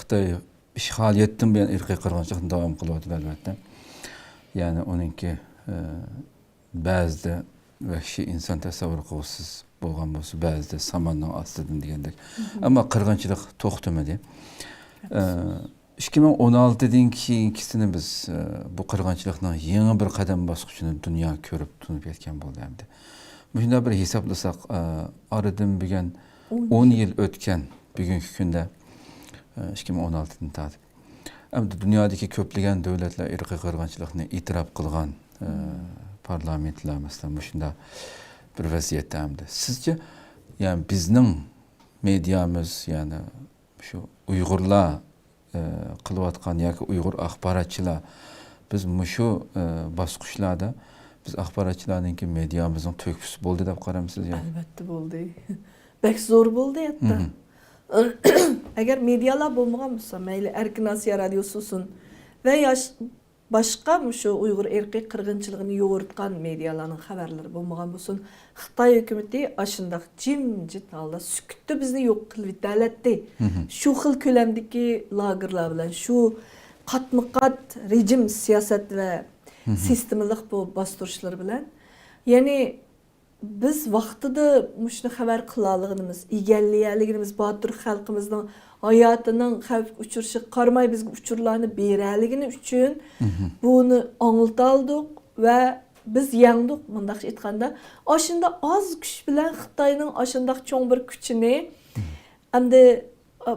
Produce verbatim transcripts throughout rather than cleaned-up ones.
خىتاي ئىشغالىيەتتىن بۇيان ئىرقىي قىرغىنچىلىقنى داۋام قىلىۋاتىدۇ، ئەلۋەتتە. يەنى ئۇنىڭكى، ئە، بەزىدە ۋەھشىي ئىنسان تەسەۋۋۇر قىلغۇسىز بولغان بولسا، بەزىدە ساماننىڭ ئاستىدىن دېگەندەك. ئەمما قىرغىنچىلىق توختىمىدى. ئە، ئىككى مىڭ ئون ئالتىدىن كېيىنكىسىنى بىز، ئە، بۇ قىرغىنچىلىقنىڭ يېڭى بىر قەدەم باسقۇچىنى دۇنيا كۆرۈپ تونۇپ يەتكەن بولدى ئەمدى. مۇشۇنداق بىر ھېسابلىساق، ئە، ئارىدىن بۈگۈن ئون يىل ئۆتكەن بۈگۈنكى كۈندە، ئە، ئىككى مىڭ ئون ئالتىدىن تارتىپ. ئەمدى دۇنيادىكى كۆپلىگەن دۆلەتلەر ئىرقىي قىرغىنچىلىقنى ئېتىراپ قىلغان، ئە، پارلامېنتلار، مەسىلەن، مۇشۇنداق بىر ۋەزىيەتتە ئەمدى. سىزچە، يەنى بىزنىڭ مېدىيامىز، يەنى شۇ ئۇيغۇرلار، ئە، قىلىۋاتقان ياكى ئۇيغۇر ئاخباراتچىلار، بىز مۇشۇ، ئە، باسقۇچلاردا بىز ئاخباراتچىلارنىڭكى مېدىيامىزنىڭ تۆھپىسى بولدى دەپ قارامسىز يا؟ ئەلۋەتتە بولدى. بەك زور بولدى ھەتتا. ئەگەر مېدىيالار بولمىغان بولسا، مەيلى ئەركىن ئاسىيا رادىيوسى بولسۇن ۋە ياش-، باشقا مۇشۇ ئۇيغۇر ئىرقىي قىرغىنچىلىقىنى يورۇتقان مېدىيالارنىڭ خەۋەرلىرى بولمىغان بولسۇن، خىتاي ھۆكۈمىتى ئاشۇنداق جىمجىت ھالدا سۈكۈتتە بىزنى يوق قىلىۋېتەلەتتى. شۇ خىل كۆلەمدىكى لاگېرلار بىلەن، شۇ قاتمۇقات رېجىم سىياسەت ۋە سىستېمىلىق بۇ باستۇرۇشلىرى بىلەن. يەنى بىز ۋاقتىدا مۇشۇنى خەۋەر قىلالىغىنىمىز، ئىگىلىيەلىگىنىمىز، باتۇر خەلقىمىزنىڭ ھاياتىنىڭ خەۋپكە ئۇچرىشىغا قارىماي بىزگە ئۇچۇرلارنى بېرەلىگىنى ئۈچۈن بۇنى ئاڭلىتالدۇق ۋە بىز يەڭدۇق، مۇنداقچە ئېيتقاندا. ئاشۇنداق ئاز كۈچ بىلەن خىتاينىڭ ئاشۇنداق چوڭ بىر كۈچىنى ئەمدى، ئا،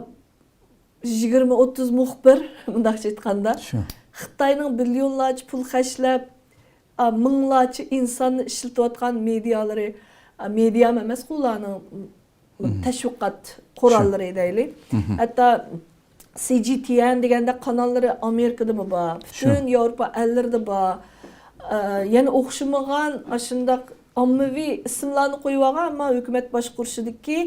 يىگىرمە ئوتتۇز مۇخبىر، مۇنداقچە ئېيتقاندا، شۇ. خىتاينىڭ بىليونلارچە پۇل خەجلەپ، ئا، مىڭلارچە ئىنساننى ئىشلىتىۋاتقان مېدىيالىرى، ئا، مېدىيامۇ ئەمەسقۇ ئۇلارنىڭ، تەشۋىقات قوراللىرى دەيلى. ھەتتا سى جى تي ئېن دېگەندەك قاناللىرى ئامېرىكىدىمۇ بار، پۈتۈن ياۋروپا ئەللىرىدە بار. ئا، يەنە ئوخشىمىغان ئاشۇنداق ئاممىۋى ئىسىملارنى قويۇۋالغان، ئەمما ھۆكۈمەت باشقۇرۇشىدىكى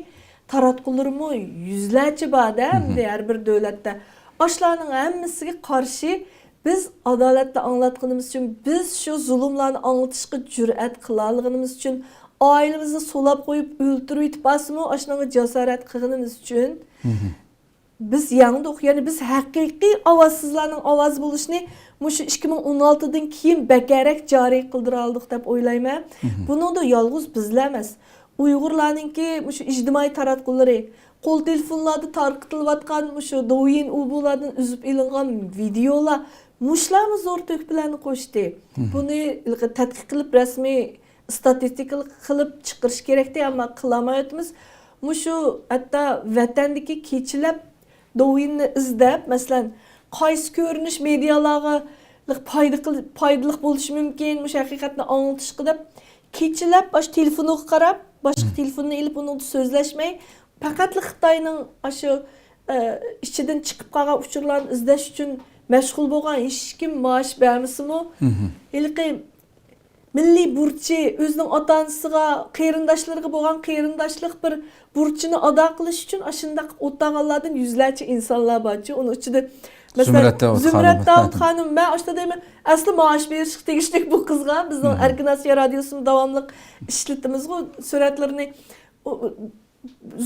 تاراتقۇلىرىمۇ يۈزلەرچە بار-دە، ئەمدى ھەر بىر دۆلەتتە. ئاشۇلارنىڭ ھەممىسىگە قارشى بىز ئادالەتنى ئاڭلاتقىنىمىز ئۈچۈن، بىز شۇ زۇلۇملارنى ئاڭلىتىشقا جۈرئەت قىلالىغىنىمىز ئۈچۈن، ئائىلىمىزنى سولاپ قويۇپ، ئۆلتۈرۈۋېتىپ بارسىمۇ، ئاشۇنىڭغا جاسارەت قىلغىنىمىز ئۈچۈن، بىز يەڭدۇق. يەنى بىز ھەقىقىي ئاۋازسىزلارنىڭ ئاۋازى بولۇشنى مۇشۇ ئىككى مىڭ ئون ئالتىدىن كېيىن بەكرەك جارى قىلدۇرالدۇق دەپ ئويلايمەن. بۇنىڭدا يالغۇز بىزلا ئەمەس، ئۇيغۇرلارنىڭكى مۇشۇ ئىجتىمائىي تاراتقۇلىرى، قول تېلېفونلاردا تارقىتىلىۋاتقان مۇشۇ دوۋيىن ئۇبۇلاردىن ئۈزۈپ ئېلىنغان ۋىدېئولار، مۇشۇلارمۇ زور تۆھپىلەرنى قوشتى. بۇنى ھېلىقى تەتقىق قىلىپ، رەسمىي ئىستاتىستىكا قىلىپ چىقىرىش كېرەكتى، ئەمما قىلالمايۋاتىمىز. مۇشۇ ھەتتا ۋەتەندىكى كېچىلەپ دوۋيىننى ئىزدەپ، مەسىلەن، قايسى كۆرۈنۈش مېدىيالارغا پايدا قىل-، پايدىلىق بولۇشى مۇمكىن، مۇشۇ ھەقىقەتنى ئاڭلىتىشقا دەپ كېچىلەپ ئاشۇ تېلېفونىغا قاراپ، باشقا تېلېفوننى ئېلىپ ئۇنىڭدا سۆزلەشمەي، پەقەتلا خىتاينىڭ ئاشۇ، ئە، ئىچىدىن چىقىپ قالغان ئۇچۇرلارنى ئىزدەش ئۈچۈن مەشغۇل بولغان ھېچكىم مائاش بەرمىسىمۇ، ھېلىقى مىللىي بۇرچى، ئۆزىنىڭ ئاتا-ئانىسىغا، قېرىنداشلىرىغا بولغان قېرىنداشلىق بىر بۇرچىنى ئادا قىلىش ئۈچۈن ئاشۇنداق ئوتاغانلاردىن يۈزلەرچە ئىنسانلار بارچۇ. ئۇنىڭ ئىچىدە، مەسىلەن، زۇمرەت داۋۇت زۇمرەت خانىم. داۋۇت خانىم، مەن ئاشۇنداق دەيمەن، ئەسلى مائاش بېرىشكە تېگىشلىك بۇ قىزغا. بىزنىڭ ئەركىن ئاسىيا رادىيوسىمۇ داۋاملىق ئىشلىتىمىزغۇ سۈرەتلىرىنى. ئۇ،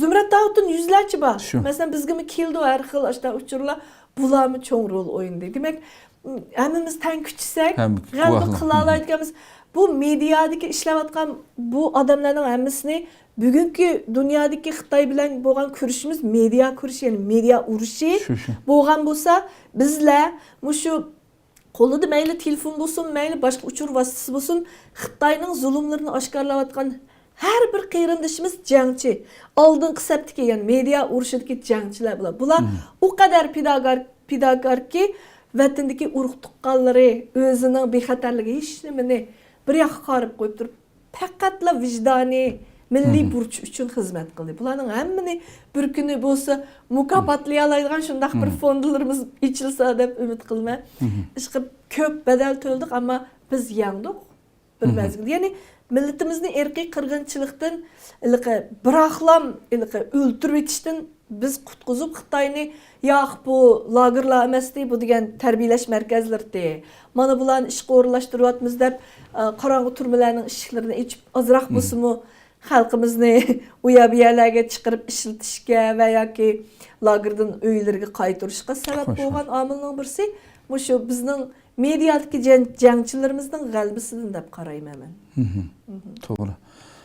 زۇمرەت داۋۇتتىن يۈزلەرچە بار. شۇ. مەسىلەن، بىزگىمۇ كېلىدۇ ھەر خىل ئاشۇنداق ئۇچۇرلار. بۇلارمۇ چوڭ رول ئوينىدى. دېمەك، ھەممىمىز تەڭ كۈچىسەك، ھەم غەلىبە قىلالايدىكەنمىز. بۇ مېدىيادىكى ئىشلەۋاتقان بۇ ئادەملەرنىڭ ھەممىسىنى بۈگۈنكى دۇنيادىكى خىتاي بىلەن بولغان كۈرىشىمىز مېدىيا كۈرىشى، يەنى مېدىيا ئۇرۇشى شۇ، شۇ. بولغان بولسا، بىزلەر مۇشۇ قولىدا مەيلى تېلېفون بولسۇن، مەيلى باشقا ئۇچۇر ۋاسىتىسى بولسۇن، خىتاينىڭ زۇلۇملىرىنى ئاشكارىلاۋاتقان ھەر بىر قېرىندىشىمىز جەڭچى. ئالدىنقى سەپتىكى، يەنى مېدىيا ئۇرۇشىدىكى جەڭچىلەر بۇلار. بۇلار ئۇ قەدەر پىداكار، پىداكاركى، ۋەتىنىدىكى ئۇرۇق-تۇغقانلىرى، ئۆزىنىڭ بىخەتەرلىكى، ھېچنېمىنى بىر ياققا قايرىپ قويۇپ تۇرۇپ، پەقەتلا ۋىجدانىي، مىللىي بۇرچى ئۈچۈن خىزمەت قىلدى. بۇلارنىڭ ھەممىنى بىر كۈنى بولسا مۇكاپاتلىيالايدىغان شۇنداق بىر فوندلىرىمىز ئېچىلسا دەپ ئۈمىد قىلىمەن. ئىشقىلىپ كۆپ بەدەل تۆلىدۇق، ئەمما بىز يەڭدۇق بىر مەزگىلدە. يەنى مىللىتىمىزنى ئىرقىي قىرغىنچىلىقتىن ھېلىقى بىراقلام ھېلىقى ئۆلتۈرۈۋېتىشتىن بىز قۇتقۇزۇپ، خىتاينى، ياق، بۇ لاگېرلار ئەمەستى، بۇ دېگەن تەربىيەلەش مەركەزلىرىدى. مانا بۇلارنى ئىشقا ئورۇنلاشتۇرۇۋاتىمىز دەپ، ئە، قاراڭغۇ تۈرمىلەرنىڭ ئىشىكلىرىنى ئېچىپ، ئازراق بولسىمۇ خەلقىمىزنى ئۇ يەر بۇ يەرلەرگە چىقىرىپ ئىشلىتىشكە ۋە ياكى لاگېردىن ئۆيلىرىگە قايتۇرۇشقا سەۋەب خوش. بولغان ئامىلنىڭ بىرسى مۇشۇ بىزنىڭ مېدىيادىكى جەڭ- جەڭچىلىرىمىزنىڭ غەلىبىسىدىن دەپ قارايمەن مەن. مھم. توغرا.